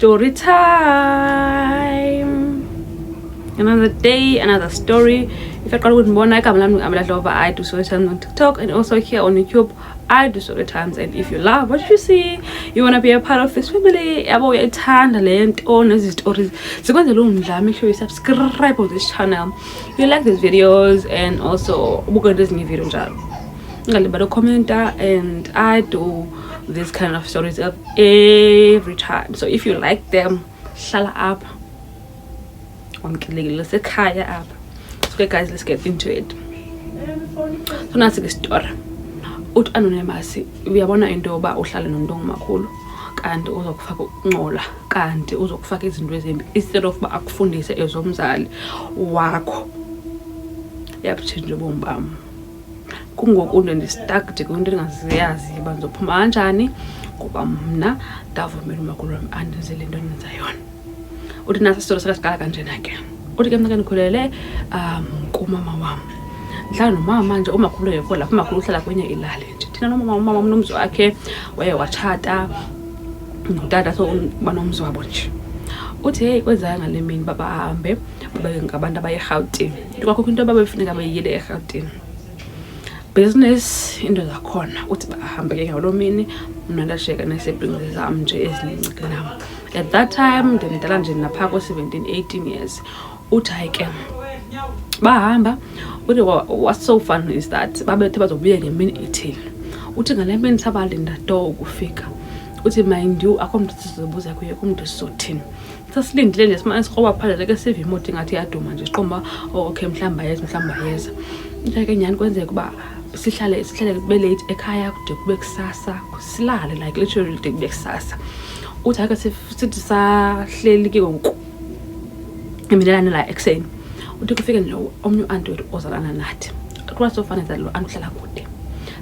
Story time. Another day, another story. If yaqala ukundibona, igama lam nguAmela Dlova. I do story times on TikTok and also here on YouTube. I do story times, and if you love what you see, you want to be a part of this family, yabo, uyayithanda le nto nezi stories zikwenzela umdla, make sure you subscribe on this channel, you like these videos and also ubukele ezinye video njalo. Ungalibali uku-commenta. And I do this kind of stories every time, so if you like them, hlala apha, wamkelekile sekhaya apha. So okay guys, let's get into it. So nasi ke story. Uthi anonymous, uyabona into yoba uhlale nomntu ongumakhulu kanti uzokufaka ukungcola, kanti uzokufaka izinto ezimbi instead of uba akufundise ezomzali wakho. Yabutshintsha ubomi bam. Kungoku ndi-stuck nje kwinto endingaziyazi uba ndizophuma kanjani, ngoba mna ndavumela umakhulu wam andenzele into endenza yona. Uthi nasi isitori sakasiqala kanjena ke. Uthi ke mna ke ndikhulele kumama wam, ndihlala nomama nje, umakhulu engekho lapho. Umakhulu uhlala kwenye ilali nje. Thina nomama, umama unomzi wakhe, waye watshata notata, so banomzi wabo nje. Uthi heyi, kwenzeka ngale mini uba bahambe babe ngabantu abaye eRhawutini. Kwakukho into ababefuneka beyiyile eRhawutini, business, into zakhona. Uthi bahambe ke ngaloo mini, mna ndashiyeka nee-siblings zam nje ezincinci kunam. At that time ndimdala nje naphaa ko-17, 18 years. Uthi hayi ke, bahamba. Uthi what's so fun is that babethe bazobuya ngemini ethile. Uthi ngale mini sabalinda to ukufika. Uthi mind you, akho mntu sizobuza kuye, akho mntu sizothini, sasilindile nje, simane sikroba phandle ke, siva imoto ingathi iyaduma nje, siqomba oh, okay, mhlawumbi bayeza, mhlawumbi bayeza. Uthi ke nyhani kwenzeka uba sihlale kube late ekhaya, kude kube kusasa, silale like literally kude kube kusasa. Uthi ake sithi sahleli ke ngoku eminelane la ekuseni, uthi kufike nje omnye u-anti wethu ozalana nathi. It so funny that lo anti uhlala kude.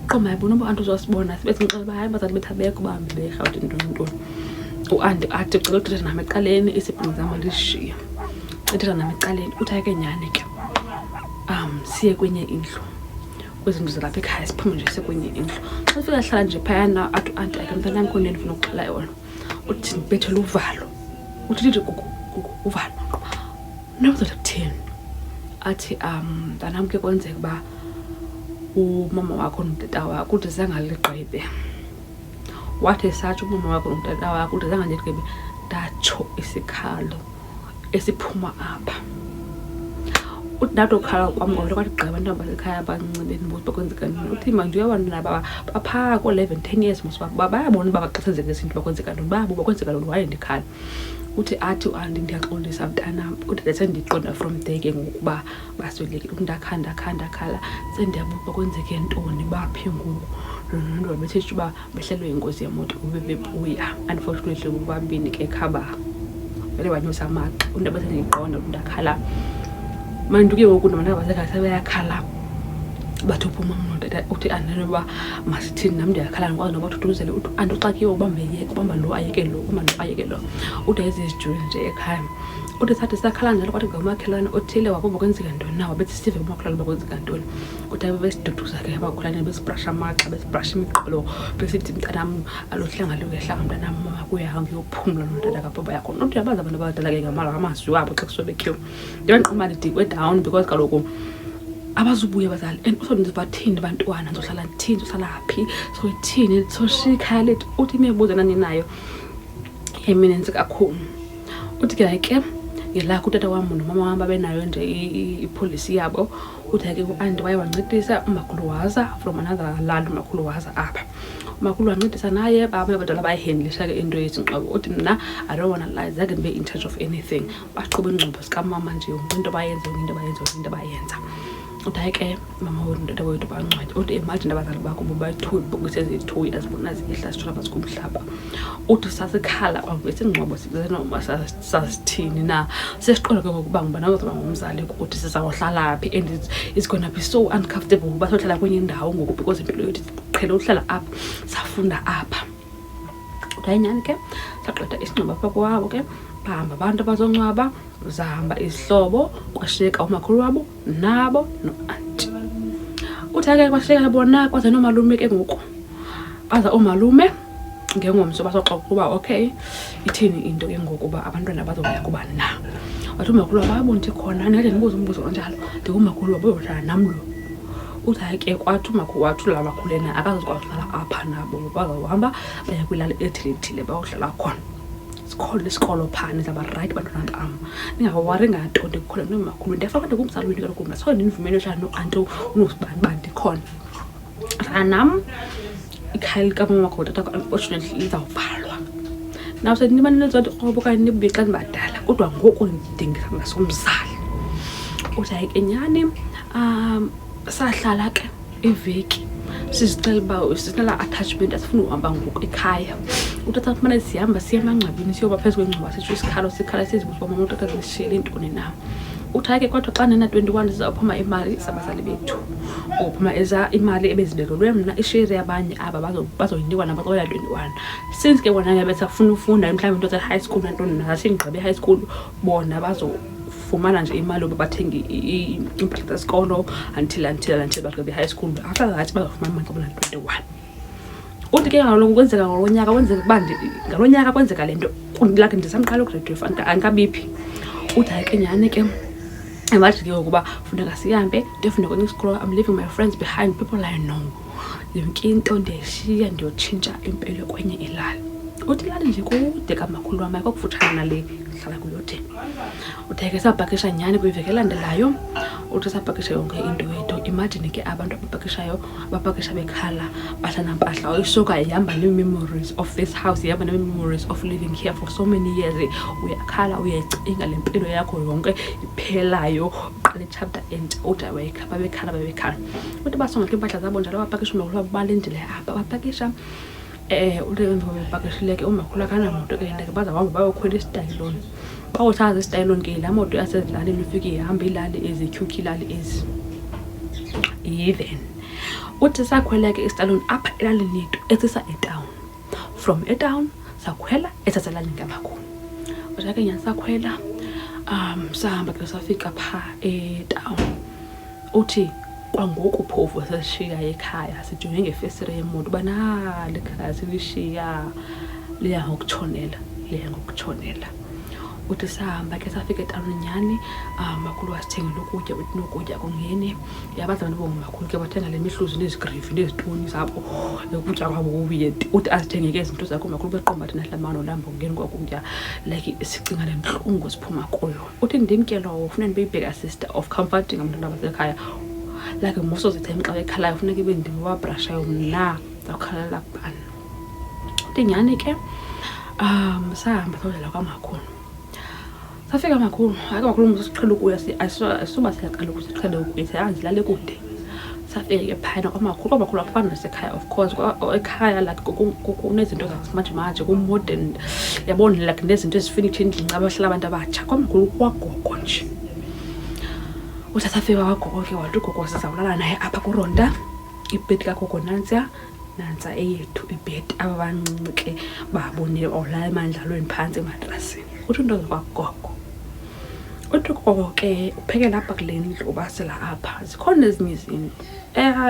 Qoma yabona uba anti uzosibona, sibe simxelela uba hayi, abazali bethu abekho, bahambe beRhawutini, ntoni ntoni. U-anti athi ucela uthetha nam ecaleni, ii-siblings zam andizishiye, ethetha nam ecaleni. Uthi hayi ke nyhani ke, siye kwenye indlu, kwezi ndlu zalapha ekhaya, siphume nje siye kwenye indlu. Xa sifika hlala nje phayana, athi u-anti ake, mntanam, khona ndifuna ukuxela yona. Uthi ndibethele uvalo. Uthi ndithi gugu gugu uvalo nomzala kutheni. Athi mntanam, ke kwenzeka uba umama wakho notata wakho, uthi zange aligqibe, wathi satsho umama wakho notata wakho, uthi zange ndiligqibe, ndatsho isikhalo esiphuma apha. Uthi ndathi ukhala kwam kwavele kwathi gqi abantwana basekhaya abancinci, bendibuza uba kwenzeka ntoni. Uthi manje uyabantwana baphaa ko-11, 10 years mos, bayabona uba xa senzeka izinto uba kwenzeka ntoni, bayabuba kwenzeka ntoni, waye ndikhala. Uthi athi u-anti, ndiyaxolisa mntanam. Uthi ndesendiqonda from there ke ngokuba baswelekile. Uthi ndakhala, ndakhala, ndakhala, sendiyabuza uba kwenzeke ntoni, baphi ngoku nto. Bethetha uba behlelwe yingozi yemoto kube bebuya, unfortunately bobabini ke khaba vele wanyusa amagxa. Umntu abesendiyiqonda ukuthi ndakhala mantu ke ngoku, nabantwana basekhaya sebeyakhala, bathi uphuma notata. Uthi andinoba masithini, nam ndiyakhala, ndikwazi noba thuthuzele. Uthi anti uxakiwe, ubambe yeke, ubamba lo ayeke lo, ubamba lo ayeke lo. Uthi ayizizijuli nje ekhaya. Uthi sathi sakhala njalo, kwathi ngumakhelwane othile wakuba kwenzeka ntoni na, wabethi sive kumakhelwane uba kwenzeka ntoni. Uthi abe besiduduza ke abakhulane, besibrasha amagxa, besibrasha imiqolo, besithi mntanam, aluhlanga lungehlanga, mntanam, mama kuyahamba uyophumla notata kababa yakhona. Uthi uyabazi abantu abadala ke ngamazwi wabo xa kuswelekiwe. Ndiyanqoma ndidikwe down because kaloku abazubuya abazali, and also ndizobathini abantwana, ndizohlala ndithini, ndizohlala phi, soyithini, soshiya ikhaya lethu? Uthi imibuzo endandinayo yayimininzi kakhulu. Uthi ke hayi ke, ngelakho utata wam nomama wam babenayo nje i-policy yabo. Uthi hayi ke, u-anti waye wancedisa umakhulu, waza from another lali, umakhulu waza apha, umakhulu wancedisa naye, babe abadala bayihendlisha ke into yezingcwabo. Uthi mna, I don't wanna lie, zange ndibe in charge of anything, baqhuba iingcwabo zikamama nje, yonke into bayenza, yonke into bayenza, yonke into bayenza. Uthi hayi ke, mama wethu notata wethu bangcwatywa. Uthi imagine abazali bakho bobayi-two, ibhokisi eziyi-two, yazibona ziyehla zitshona phantsi komhlaba. Uthi sasikhala kwangwesingcwabo noma sasithini na, sesiqonda ke ngokuba ngubani ozoba ngumzali kuthi, sizawuhlala phi, and it's gonna be so uncomfortable uba sohlala kwenye indawo ngoku, because impilo yethu siqhele uhlala apha, safunda apha. Uthi hayi nyhani ke, sagqitha isingcwabo apha kowabo ke, bahamba abantu abazongcwaba, zahamba izihlobo, kwashiyeka umakhulu wabo nabo no-anti. Uthi ke kwashiyeka bona, kwaza noomalume ke ngoku, baza oomalume. Ngengomso basoxoxa ukuba okay, ithini into ke ngoku uba abantwana bazoya kubani na. Wathi umakhulu wabo, "Hayibo, ndikhona, ndingade ndibuze umbuzo onjalo, ndingumakhulu wabo, uyohlala nam lo." Uthi hayi ke, kwathi umakhulu, wathi laa makhulu yena akazukwazi uhlala apha nabo, bazawuhamba baye kwilali ethile thile bayohlala khona. Sikhona isikolo phaa, nizawuba right bantwana bam, ningawari nganto, ndikhona nomakhulu. Ndiyafuna ndingumzali wenu kaloku mna, so ndinivumele uhlala noanti unosibani uba ndikhona. Hlala nam, ikhaya likamama wakho utata unfortunately lizawuvalwa. Now seniba nenziwa ndikrobo okanye nibuye xa nibadala, kodwa ngoku ndidinga ngasomzali. Uthi hayi ke nyhani, sahlala ke iveki sizicela uba sinala attachment, asifuni uhamba ngoku ekhaya. Utata kumane sihamba siye emangcwabeni, siyoba phezu kwengcwaba, sitsho isikhalo, sikhala, sizibuza uba mama utata zisishiyele ntoni na. Uthi hayi ke, kodwa xa ndina-21 zizawuphuma imali zabazali bethu, uphuma eza imali ebezibekelwe mna, ishare yabanye aba bazoyinikwa nabo xa bena-21. Since ke bona ke besafuna ufunda mhlawumbi into ze-high school nantoni, nasindigqibe i-high school, bona bazofumana nje imali yoba bathenge iimpahla zesikolo until bagqibe i-high school. After that bazofumana imali xa bena-21. Uthi ke kaloku kwenzeka ngalo nyaka, kwenzeka uba ngalo nyaka kwenzeka le nto, like ndisamqala ugrade 12, andikabiphi. Uthi hayi ke nyhani ke, imagine ke ngoku uba funeka sihambe ndiyofunda kwenye isikolo. I'm leaving my friends behind, people I know, yonke into ndiyayishiya, ndiyotshintsha impilo kwenye ilali. Uthi ilali nje kude kamakhulu wam, ayikho kufutshane nale ndihlala kuyo thina. Uthe ke sapakisha nyhani kwiveki elandelayo. Uthi sapakisha yonke into yethu. Imagine ke abantu abapakishayo, bapakisha bekhala, bahlala mpahla isuka ihamba nee-memories of this house, ihamba nee-memories of living here for so many years. Uyakhala, uyayicinga le mpilo yakho yonke iphelayo, uqala ichapter entsha. Uthi babekhala, babekhala. Uthi basonga ke iimpahla zabo njalo, bapakisha, umakhulu wabo balindile apha, bapakisha. Uthi emva bepakishile ke, umakhulu akanamoto ke yena ke, bazawuhamba bayokhwela isitayiloni. Bawuthatha isitayiloni ke, laa moto yasezilalini, ufike ihamba iilali ezi, ityhukha iilali ezi, yi-van. Uthi sakhwela ke isitayiloni apha elalini yethu esisa etawuni, from etawuni sakhwela esaselalini kamakhulu. Uthi ke nyhani sakhwela, sahamba ke, safika phaa etawuni. Uthi kwangoku phofu sesishiya ekhaya, sijonge ngefestire yemoto uba nali ikhaya silishiya, liya ngokutshonela, liya ngokutshonela. Uthi sahamba ke, safika etawuni nyhani. Makhulu wasithengela ukutya. Uthi nokutya kungeni, yabazi abantu bongomakhulu ke, bathenga le mihluzi nezigrivi nezitoni zabo, ukutya kwabo kuweird. Uthi azithenge ke izinto zakho umakhulu, beqomba thina hlamba nolamba ungeni kwakutya, like sicinga le ntlungu siphuma kuyo. Uthi ndim ke lowo funeka ndibe yi-bigger sister of comforting abantwana basekhaya, like most of the time xa bekhalayo funeka ibe ndim obabrashayo, mna ndizawukhalela kubani? Uthi nyhani ke, sahamba sayodlala kwamakhulu. Safika makhulu, hayi makhulu mos siqhele ukuya, asuba siyaqala ukuthi siqhele ukuya, siyazi ilali kude. Safika ke phayana kwamakhulu, kwamakhulu akufani nasekhaya of course. Ekhaya like kunezinto zasimanjemanje, ku-modern, yabona, like nezinto ezifenitsha endlini xa bahlala abantu abatsha. Kwamakhulu kwagogo nje. Uthi safika kwagogo ke, wathi ugogo sizawulala naye apha kuronta, ibhedi kagogo nantsiya, nantsa eyethu ibhedi. Aba bancinci ke babone olala emandlalweni phantsi ematrasini. Uthi into zakwagogo, uthi ugogo ke uphekela apha kule ndlu, ubasela apha. Zikhona ezinye izindlu,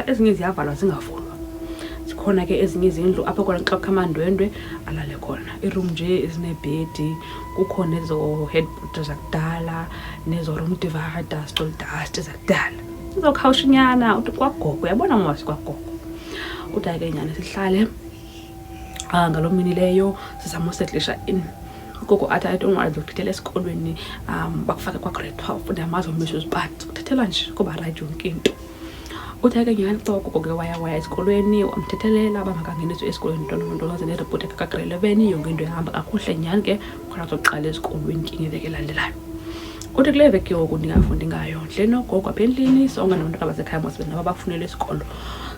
ezinye ziyavalwa zingavulwa. Zikhona ke ezinye izindlu apho khona xa kukho amandwendwe alale khona, iroom nje ezinebhedi, kukho nezo headboard zakudala, nezo room divider, stool dust zakudala, izokhawushinyana. Uthi kwagogo, uyabona mos kwagogo. Uthi hayi ke nyhani, sihlale ngaloo mini leyo, sizama usettlisha in. Ugogo athi, "I don't worry, ndizokuthathela esikolweni, bakufake kwagrade 12, ndiyamazi uMrs But uthethela nje kuba right yonke into." Uthi hayi ke nyhani, xa ugogo ke waya esikolweni, wamthethelela uba makangeniswe esikolweni, nto nto nto, neripoti yakhe kagrade 11, yonke into ihamba kakuhle nyhani ke, khona kuzoqala esikolweni ke ngeveki elandelayo. Uthi kule veki ngoku ndingafundi ngayo, ndihleli nogogo apha endlini sonke nabantwana basekhaya mos nabo bafunela isikolo,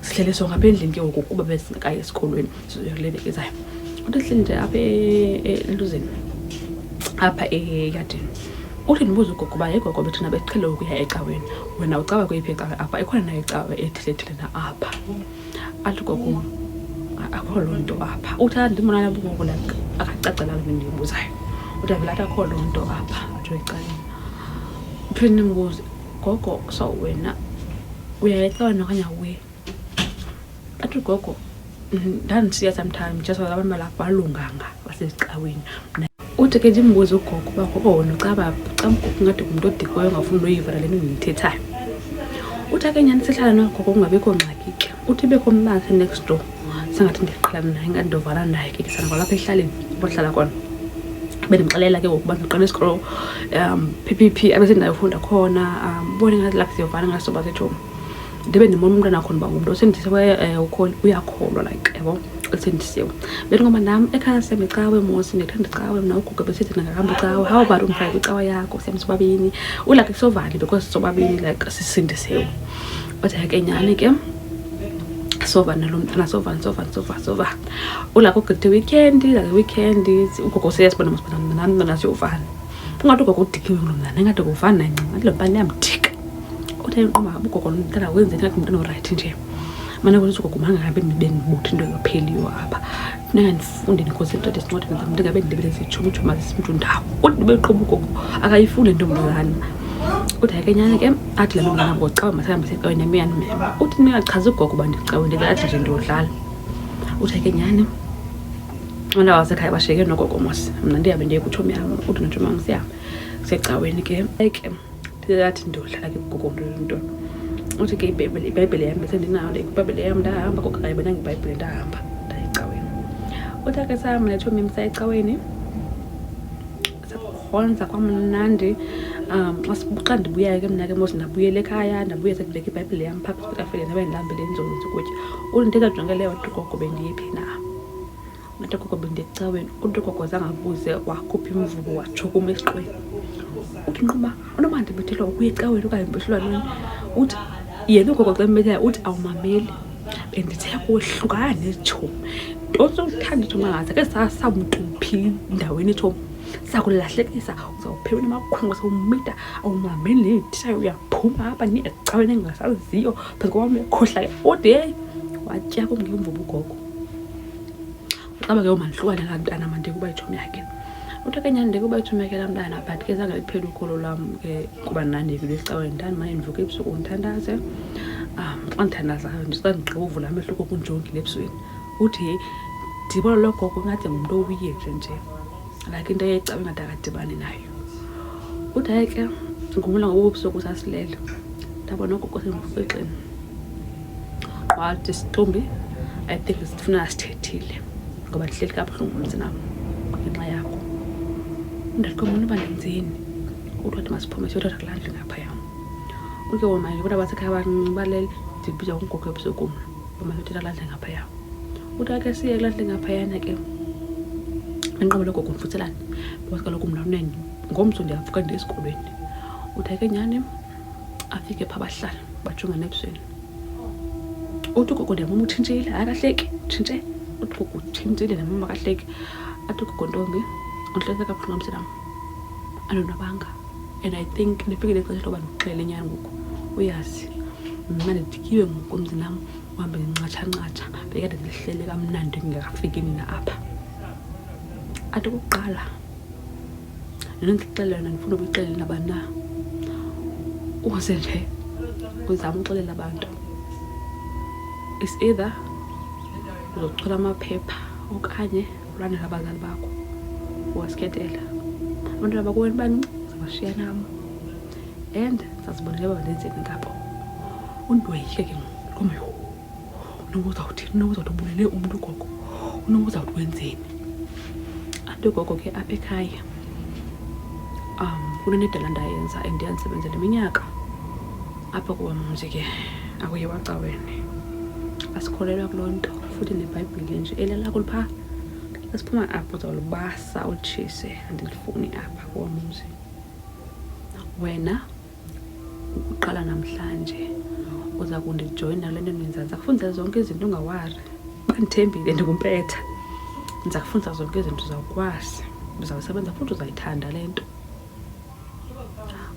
sihleli sonke apha endlini ke ngoku kuba besingekayi esikolweni, sizoya kule veki izayo. Uthi sihleli nje apha entuzeni, apha eyadini. Uthi ndibuze ugogo uba, "Yeyi gogo, bethuna besiqhele ukuya ecaweni, wena ucawa kweyiphi icawe apha? Ikhona na icawe ethile thile na apha?" Athi ugogo, "Akho loo nto apha." Uthi andimbona ugogo like akacacelanga into endiyibuzayo. Uthi avele athi akho loo nto apha, atsho ecaleni. Phinde ndimbuze, "Gogo, so wena uyaya ecaweni okanye awuyi?" Athi ugogo, Ndandisiya sometime just abantu balapha balunganga basezicaweni. Uthi ke ndimbuze ugogo uba, "Gogo, wena ucaba caba ugogo ingathi ngumntu odikiweyo, ongafuni noyiva nale nto ndiyithethayo." Uthi ake nyhani sihlala nogogo kungabikho ngxaki ke. Uthi ibekho umntana next door, sengathi ndiyaqhelana naye, ingathi ndovana naye ke sana kwalapha ehlaleni bohlala khona. Bendimxelela ke ngoku uba ndiqala isikolo PPP abe sendayo ufunda khona, ubone ngathi like siyovana, ngathi soba setshomi. Ndibe ndimbona umntwana khona uba ngumntu osindisiweyo, uyakholwa, like yabo, usindisiwe. Bethi ngoba nam ekhaya sihamba icawe mos, ndiyayithanda icawe mna. Ugogo besithi ndingahamba icawe, how about undifake kwicawa yakho, sihambe sobabini? Ulike sovane because sobabini like sisindisiwe. Wathi ke nyhani ke sova nalo mntana, sovana, sovana, sova, sovana. Ulike ugqithe weekend, like weekend ugogo seyasibona mos nam mntana siyovana. Ungathi ugogo udikiwe ngulo mntana, ingathi kuvana naye ncam, ngathi lo mntana iyamdika. Uthi enqoma ugogo lo mntana wenzeni, ngathi ngumntana o-right nje. Mane kuthi ugogo mangabe bendibutha into engapheliyo apha, funeka ndifunde ndiconcentrate esincwadini zam, ndingabe ndilibele zitshomi, itshomi azisimntu ndawo. Uthi ndibeqhuba ugogo akayifuni intombazana. Uthi hayi ke nyhani ke athi laa ntombazana ngocawa masihambe siyecaweni, nam iyandimema. Uthi ndingachazi ugogo uba ndicaweni, ndize athi nje ndiyodlala. Uthi hayi ke nyhani abantu abasekhaya bashiyeke nogogo mos, mna ndihambe ndiye kutshomi yam. Uthi notshomi wam sihambe siyecaweni ke. Ke athi ndiyodlala ke kugogo ntoni. Uthi ke iBhayibhile yam besendinayo, ibhayibhile yam ndahamba, gogo akayibonanga ibhayibhile, ndahamba ndaya ecaweni. Uthi ke sahamba netshomi yam saya ecaweni, sakhonza kwamnandi. Xa xa ndibuyayo ke mna ke mos, ndabuyela ekhaya, ndabuya sendibeka ibhayibhile yam phaa phezu kwetafile, ndabe ndilambile ndizokwenza ukutya. Uthi ndithetha jonke leyo nto, ugogo bendiyephi na? Ngathi gogo bendiye ecaweni. Uthi ugogo zange abuze, wakhupha imvubu watshukuma esiqweni. Uthi nqoba unoba ndibethelwa ukuya ecaweni okanye ndibethelwa ntoni. Uthi yena ugogo xa embethayo uthi, "Awumameli, bendithe kuwe hlukana netshomi, nto uthanda itshomi angaze ke samntu phi endaweni itshomi sakulahlekisa, uzawuphela namakhwenkwe sewumita, awumameli neyithishayo, uyaphuma apha niye ecaweni engingasaziyo phezu kwam, uyakhohlakele." Uthi heyi, watya kum ngemvubu ugogo. Caba ke mandihlukane laa mntana, mandiyeke uba yitshomi yakhe. Uthi ke nyhani ndiyeke uba yitshomi yakhe laa mntana, but ke zange liphele ukholo lwam ke kuba ndandiyekile ecaweni. Ndandimane ndivuka ebusuku ndithandaze. Xa ndithandazayo nje, xa ndigqiba uvula amehlo, ugogo undijongile ebusweni. Uthi heyi, ndibona loo gogo ingathi ngumntu owiye nje nje, like into yecawa ingathi akadibani nayo. Uthi hayi ke ngumla ngobo busuku sasilele, ndabona ugogo semfexeni, wathi, "Sitombi, I think sifuna sithethile ngoba ndihleli kabuhlungu mntanam ngenxa yakho." Ndathi komona uba ndenzeni? Uthi wathi masiphume siyothatha kulaa ndlu ngaphaya. Uke wona bona basekhaya bancinci balele, ndibizwa ngugogo ebusuku mna uba masiyothetha kulaa ndlu ngaphaya. Uthi ake siye kulaa ndlu ngaphayana ke, enqaba logogo ndifuthelane because kaloku mna unene ngomso ndiyavuka ndiye esikolweni. Uthi ke nyhani afike phaa, bahlala bajongane ebusweni. Uthi ugogo, "Ndiyamama utshintshile." Hayi, akahleki, tshintshe. Uthi ugogo utshintshile, ndiyamama akahleki. Athi ugogo, "Ntombi, undihlelise kabuhlungu mntanam, andonwabanga and I think lifikile ixesha loba ndikuxelele inyani ngoku. Uyazi mna ndidikiwe ngoku mzinam, uhambe ndincatshancatsha, bekade ndihlele kamnandi ndingekafiki nina apha." Athi okokuqala le nto ndikuxelela yona ndifuna ukuyixelela nabani na, uze nje uzame uxelela abantu, is either uzochola amaphepha okanye ulandele abazali bakho, uwasikhethela. Abantwana bakowenu bancinci uzabashiya nam and ndizazibonela uba ndenzeni ngabo. Undoyike ke ngoku ngoba yho, unoba uzawuthini, unoba uzawuthi ubulele umntu ugogo, unoba uzawuthi wenzeni. Athi ugogo ke apha ekhaya kunenedala ndayenza and yandisebenzela iminyaka apha kuwam umzi ke akuyiwa caweni, asikholelwa kuloo nto, futhi nebhayibhile nje elelakho liphaa, xa siphuma apho uzawulibasa ulitshise, andilifuni apha kuwam umzi. Wena uqala namhlanje uza kundijoyina kule nto ndenza, ndiza kufundisa zonke izinto, ungawari, bandithembile, ndingumpetha, ndiza kufundisa zonke izinto, uzawukwazi, uzawusebenza futhi uzayithanda le nto.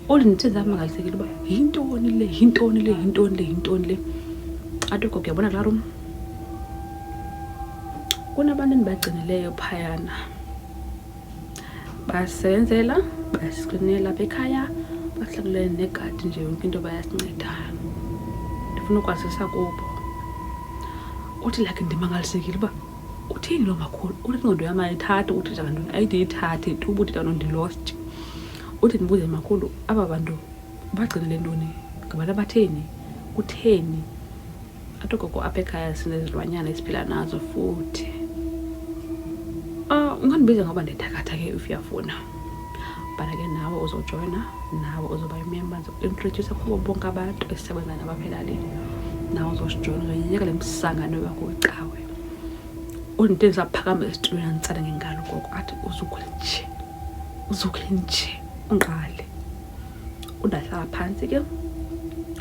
Uthi ndithe ndamangalisekile uba yintoni le, yintoni le, yintoni le, yintoni le. Athi ugogo, "Uyabona kulaa room kunabantu endibagcinileyo phayana, bayasebenzela, bayasiklinela apha ekhaya, basihlakulele negadi nje, yonke into bayasinceda. Ndifuna ukwazisa kubo." Uthi like ndimangalisekile uba uthini lo makhulu. Uthi ingqondo yam ayithathi uthetha ngantoni, ayide ithathe tu uba uthetha ntoni, ndi-lost. Uthi ndibuze, makhulu, aba bantu bagcinele ntoni, ngabantu abatheni, kutheni? Athi ugogo, apha ekhaya sinezilwanyana esiphila nazo futhi. Ungandibiza ngoba ndithakatha ke if uyafuna, but ke nawe uzojoyina, nawe uzoba yi-member. Ndizoku-introduce kubo bonke abantu esisebenza nabo apha elalini. Nawe uzosijoyina, uzoyiyeka le msangano wakho wecawe. Uthi ndisaphakama esitulweni, anditsale ngengalo ugogo, athi uzukhe nje, uzukhe nje undiqale. Undahlala phantsi ke.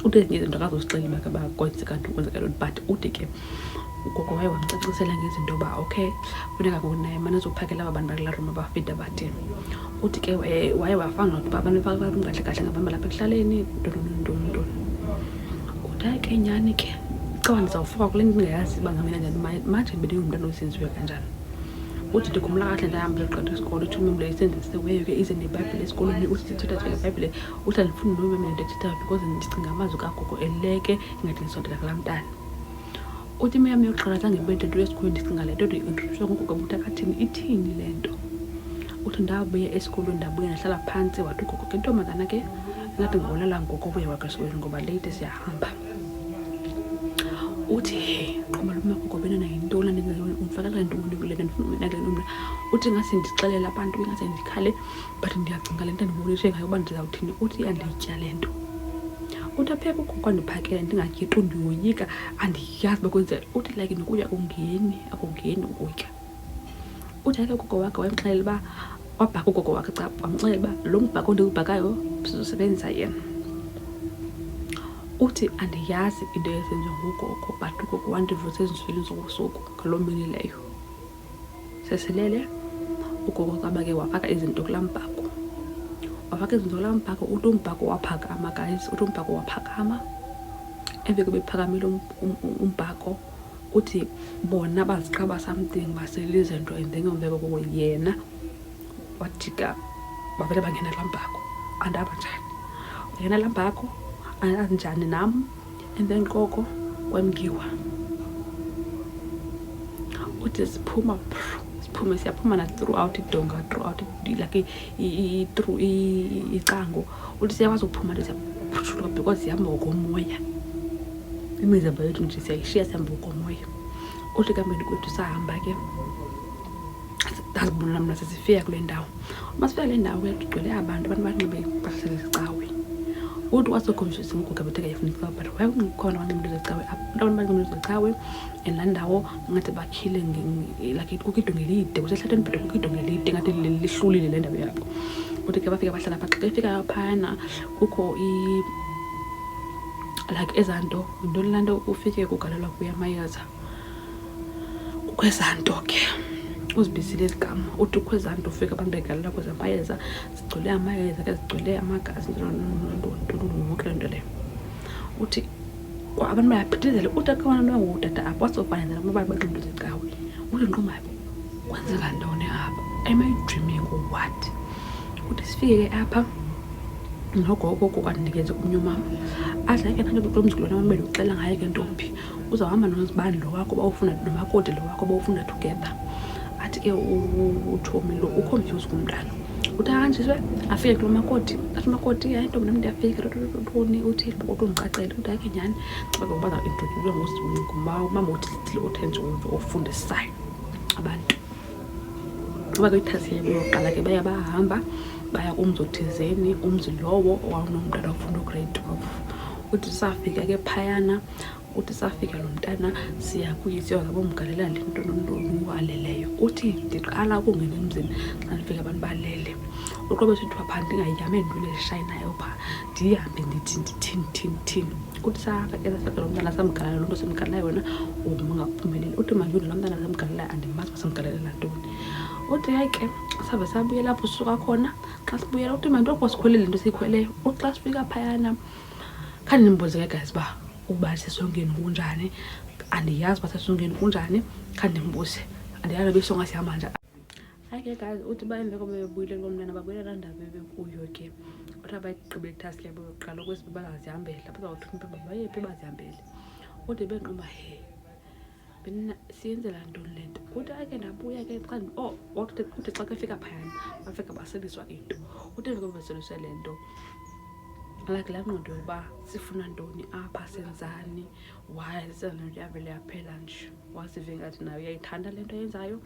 Uthi ezinye izinto akazozixela uba ke uba kwenzeka ntoni, kwenzeka ntoni, but uthi ke ugogo waye wamcacisela ngezinto uba okay, funeka ngoku naye mane ezophakela aba bantu bakulaa room abafida bathini. Uthi ke waye wa-find out uba abantu bakulaa room kahle kahle ngabantu balapha ekuhlaleni, ntoni ntoni ntoni. Uthi hayi ke nyhani ke, cawa ndizawufoka kule nto ndingayazi uba ngamela njani, manje bendingumntana osenziwe kanjani. Uthi ndikhumbula kakuhle ndahamba ndiyogqitha isikolo, itshomi yam le isenzisiweyo ke ize nebhayibhile esikolweni. Uthi sithetha nje ngebhayibhile, uthi andifuni nomamela into ethethayo because ndicinga amazwi kagogo eleke ingathi ndisondela kulaa mntana. Uthi imo yam yokuqala zange ibe nto esikolweni, ndicinga le nto ndi-introduce ngugogo ubuthi ithini le nto. Uthi ndabuya esikolweni, ndabuya ndahlala phantsi. Wathi ugogo ke, ntombazana ke, ingathi ngolala ngoku ubuya kwakho esikolweni ngoba late, siyahamba. Uthi he, qoma lo magogo bena yintoni undifakela ntoni kule nto, ndifuna ungena kule nto mna. Uthi ngase ndixelele abantu, ingase ndikhale, but ndiyacinga le nto andibonishe ngayo uba ndizawuthini. Uthi iyanditya le nto. Uthi apheka ugogo andiphakele, ndingatyi tu, ndiyoyika, andiyazi uba kwenzeka. Uthi like nokutya akungeni, akungeni ukutya. Uthi hayi ke, ugogo wakhe wayemxelela uba wabhaka ugogo wakhe ca, wamxelela uba lo mbhako ndiwubhakayo sizosebenzisa yena. Uthi andiyazi into eyenziwa ngugogo, but ugogo wandivusa ezinzulwini zobusuku ngaloo mini leyo. Sesilele, ugogo caba ke wafaka izinto kulaa mbhako, wafaka izinto kulaa mbhako. Uthi umbhako waphakama, guys. Uthi umbhako waphakama. Emva koba ephakamile umbhako, uthi bona baziqaba something, basela izinto, and then emva koko yena wajika, bavele bangena kulaa mbhako. Andaba njani wangena laa mbhako, andazi njani nam, and then koko kwemkiwa. Uthi siphuma, siphume, siyaphuma na throughout idonga, throughout like through icango. Uthi siyakwazi ukuphuma nje, siyaphutshulwa because sihamba ngokomoya, imizimba yethu nje siyayishiya, sihamba ngokomoya. Uthi ekuhambeni kwethu sahamba ke, ndazibona mna sesifika kule ndawo. Uma sifika kule ndawo ke, kugcwele abantu, abantu banxibe impahla zecawe. Uthi waso-confused ngoku, bethe kayifuna icawe, but why kukhona abanxibe into zecawe apha? Abantu banxibe into zecawe and laa ndawo ngathi bakhile like kukho idonga elide, kusehlathini, but kukho idonga elide ngathi lihlulile le ndawo yabo. Uthi ke bafika bahlala phaa. Xa befika phayana kukho like ezaa nto, yintoni laa nto ufike kugalelwa kuyo amayeza? Kukho ezaa nto ke, uzibizile eli gama. Uthi kukho ezaa nto, ufike abantu begalela kweza mayeza, zigcwele amayeza ke, zigcwele amagazi, ntoni yonke le nto leyo. Uthi abantu bayaphithizela. Uthi akho abantu abangootata apho wasofana nabo banxibe into zecawe. Uthi ndiqonda uba kwenzeka ntoni apha, am I dreaming or what? Uthi sifike ke apha nogogo, ugogo wandinikeza komnye umama. Athi hayi ke, nanto kulo mzi lona wam bendikuxelela ngaye ke ntombi, uzawuhamba nozibani lo wakho bawufuna, nomakoti lo wakho bawufunda together. Athi ke utshomi lo u-confused kumntana. Uthi ahanjiswe, afike kulo makoti. Athi umakoti, hayi ntombi, nam ndiyafika, ntoni. Uthi uthi undicacele. Uthi hayi ke nyhani, xa ngoba bazawu-introduce ngumama othile othe nje ofundisayo abantu. Uba ke ithathi yabo yokuqala ke, baya bahamba baya kumzi othizeni, umzi lowo owawunomntana ofunda u-grade 12. Uthi safika ke phayana, uthi safika lo mntana, siya kuye, siyozama umgalela le nto aleleyo. Uthi ndiqala ukungena emzini, xa ndifika abantu balele. Uqobe sithiwa phaa ndingayame ntweni ezishayinayo phaa, ndihambe ndithi ndithini thini thini. Uthi safika ke, safika lo mntana, samgalela loo nto simgalela yona, ungaphumeleli. Uthi manje laa mntana samgalela, andimazi uba samgalelela ntoni. Uthi hayi ke, save sabuyela apho sisuka khona. Xa sibuyela, uthi manje oko sikhwelile le nto siyikhweleyo. Uthi xa sifika phayana, khange ndimbuze ke guys uba uba sesongeni kunjani, andiyazi uba sesongeni kunjani, khange ndimbuze, andiyazi noba isonga sihamba njani. Hayi ke guys, uthi uba emva koba bebuyile kuloo mntana, babuyela laa ndawo bebekuyo ke. Uthi abayigqibile i-task yabo yokuqala, okwesibini bazazihambela, bazawuthuma uba bayephi, bazihambele. Uthi benqoba he. Siyenzela ntoni le nto? Uthi ake ndabuya ke xa, oh, uthi xa kefika phayana bafika baseliswa into. Uthi emva baseliswa le nto, like laa ngqondo yokuba sifuna ntoni apha, senzani, why senza nto, yavele yaphela nje. Wazive ngathi nayo uyayithanda le nto ayenzayo.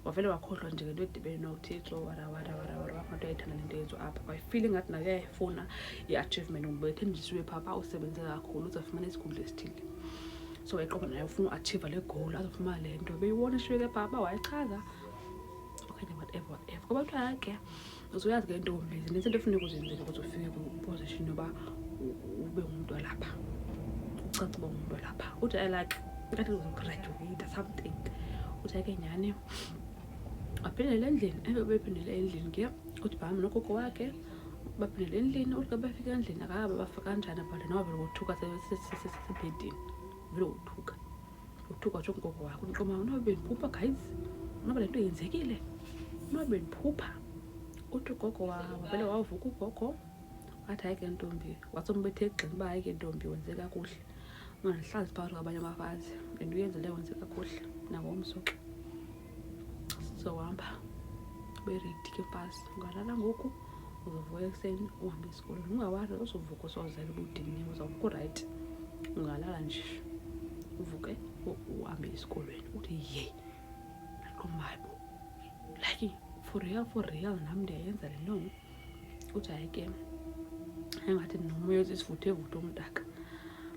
Wavele wakhohlwa nje ngento edibene noThixo, wara wara wara wara, wabantu uyayithanda le nto yenziwa apha. Wayifile ngathi nayo uyayifuna i-achievement ngoba ethenjisiwe phaa uba usebenze kakhulu uzawufumana isikhundla esithile. So wayiqoba naye ufuna uachieva le goal, azofumana le nto beyibona ishiyeke phaa uba wayichaza okanye whatever whatever. Kodwa kuthiwa ke uzuyazi ke ntombi, zinintsi into efuneka uzenzile ukuze ufike kwiposition yoba ube ngumntu walapha, ucace uba ngumntu walapha. Uthi I like ngathi uzograduate something. Uthi ke nyhani waphindela endlini. Emva bephindele endlini ke, uthi bahamba nogogo wakhe, baphindele endlini. Uthi xa befika endlini, akaba bafika kanjani, but noba vele wothuka sesebhedini, vele wothuka, wothuka, watsho kugogo wakhe, uthi qoma noba bendiphupha guys, noba le nto yenzekile, noba bendiphupha. Uthi ugogo wavele wavuka ugogo, wathi hayi ke ntombi, wasombethe egxini uba hayi ke ntombi, wenze kakuhle, ungandihlazi phakathi kwabanye abafazi, le nto uyenzileyo wenze kakuhle, nangomso ke sizohamba, ube ready ke mfazi, ungalala ngoku, uzovuka ekuseni uhambe esikolweni, ungawari, uzovuka usozela ubudiniwe, uzawuvuka urayithi, ungalala nje uvuke uhambe esikolweni. Uthi yeyi, ndaqonda hayi bo, like for real, for real, nam ndiyayenza le nto. Uthi hayi ke, engathi ndinomoya osisivuthe-vuthe umdaka.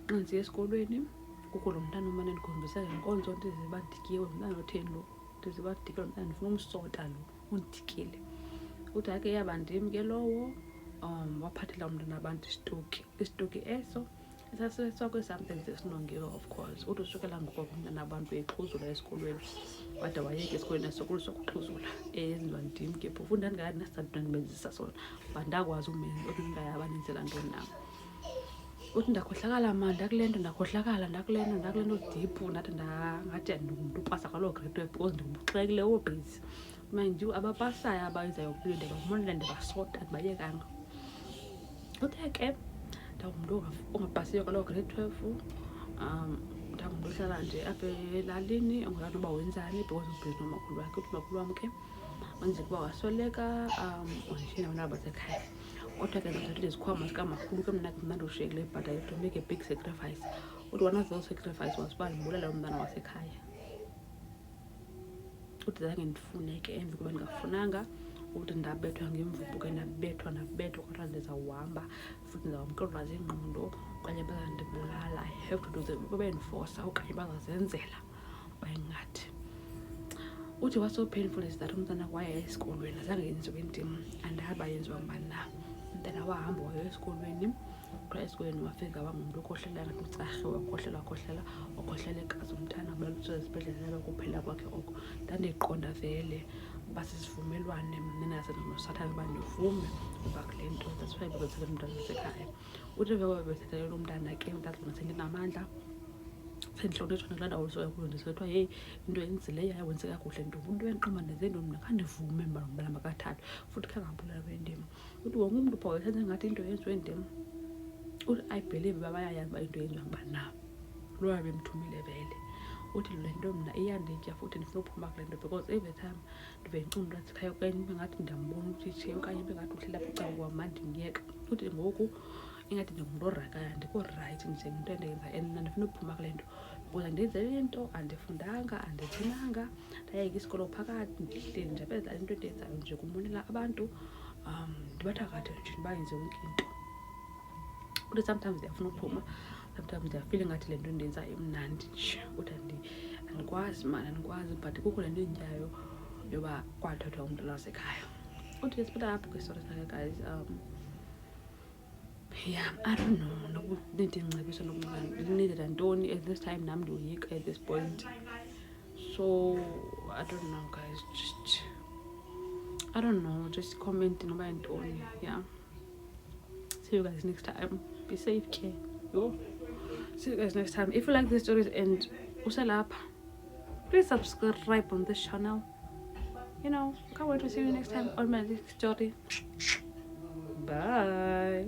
Xa ndisiya esikolweni kukho lo mntana umane ndikhombisa ngenkonzo, ndiziva ndidikiwe, ngumntana otheni lo, ndiziva ndidikiwe lo mntana, ndifuna umsota lo, undidikile. Uthi hayi ke yaba ndim ke lowo. Waphathela umntana abantu isitoki, isitoki eso sasifakwe something sesinongiwe, of course. Uthi usukela ngoko umntana abantu exhuzula esikolweni, wade wayeka esikolweni, esokoliswa kuxhuzula, eyenziwa ndim ke phofu. Ndandingakabi nesizathu ndandimenzisa sona, but ndakwazi umenza. Uthi ndingayaba ndenzela ntoni na? Uthi ndakhohlakala mna, ndakule nto, ndakhohlakala, ndakule nto, ndakule nto deep. Ndathi ndangathi andingumntu upasa kwaloo grade 12 because ndinguxekileyo obhizi. Mind you, abapasayo abayizayo kuyo ndiyababonela, ndiyabasota, andibayekanga. Uthe ke ndangumntu ongapasiyo kwaloo grade 12. Ndangumntu ohlala nje apha elalini ongayazi noba wenzani because ubhizi nomakhulu wakhe. Uthi umakhulu wam ke wenzeka uba wasweleka, wandishiya nabantwana basekhaya. Kodwa ke ndithathile izikhwama zikamakhulu ke mna ke, mna ndoshiyekileyo, but I had to make a big sacrifice. Uthi one of those sacrifice was uba ndibulale umntana wasekhaya. Uthi zange ndifune ke, emva koba ndingafunanga, uthi ndabethwa ngemvubu ke, ndabethwa, ndabethwa, kodwa ndizawuhamba futhi ndizawamkelwa ziingqondo okanye bazandibulala. I have to do the babendifosa okanye bazazenzela bayingathi. Uthi what's so painful is that umntana waya esikolweni, azange yenziwe ndim, andazi uba yenziwa ngubani na. Umntana wahamba waya esikolweni, kuthiwa esikolweni wafika wangumntu okhohlelayo, ngathi utsarhe, wakhohlela, wakhohlela, wakhohlela igazi umntana, wabelekiswa esibhedlele, yaba kuphela kwakhe oko. Ndandiqonda vele uba sisivumelwane mna noSathane uba ndivume uba kule nto, that's why bebethatha umntana wasekhaya. Uthi emva koba bebethatha lo mntana ke, ndazibona sendinamandla, sendihlonitshwa nakulaa ndawo ndisuka kuyo, ndisethwa heyi, into yenzileyo hayi wenze kakuhle ntombi. Umntu uyandiqonda ndenze ntoni mna? Khandivume mna lo mntana makathathwe futhi khange abulawe ndim. Uthi wonke umntu phaa wayesenza ngathi into yenziwe ndim. Uthi I believe uba bayayazi uba into yenziwa ngubani na, lowa bemthumile vele. Uthi le nto mna iyanditya futhi ndifuna uphuma kule nto because every time ndive ndicinga umntu wasekhaya okanye ibe ngathi ndiyambona utitshe okanye ibe ngathi uhleli apha ecaleni kwam, mandimyeka. Uthi ngoku ingathi ndingumntu orakayo, andikho rayithi nje ngento endiyenzayo and mna ndifuna uphuma kule nto because andiyenzeli nto, andifundanga, andithinanga, ndayeka isikolo phakathi, ndihleli nje apha ezilalini. Into endiyenzayo nje kumonela abantu, ndibathakathe nje, ndibayenze yonke into. Uthi sometimes ndiyafuna uphuma, sometimes ndiyafila ingathi le nto ndiyenzayo imnandi nje. Uthi andikwazi maan, andikwazi, but kukho le nto endityayo yoba kwathathwa umntana wasekhaya. Uthi ke siphela apho ke story sakhe guys. Yeah, I don't know noba nindingcebisa nokuba ndinidela ntoni at this time. Nam ndiyoyika at this point, so I don't know guys, just I don't know, just comment noba yintoni. Yeah, see you guys next time. Be safe ke yo. See you guys next time. If you like these stories and uselapha, please subscribe on this channel. Can't wait to see you next time on my next story. Bye.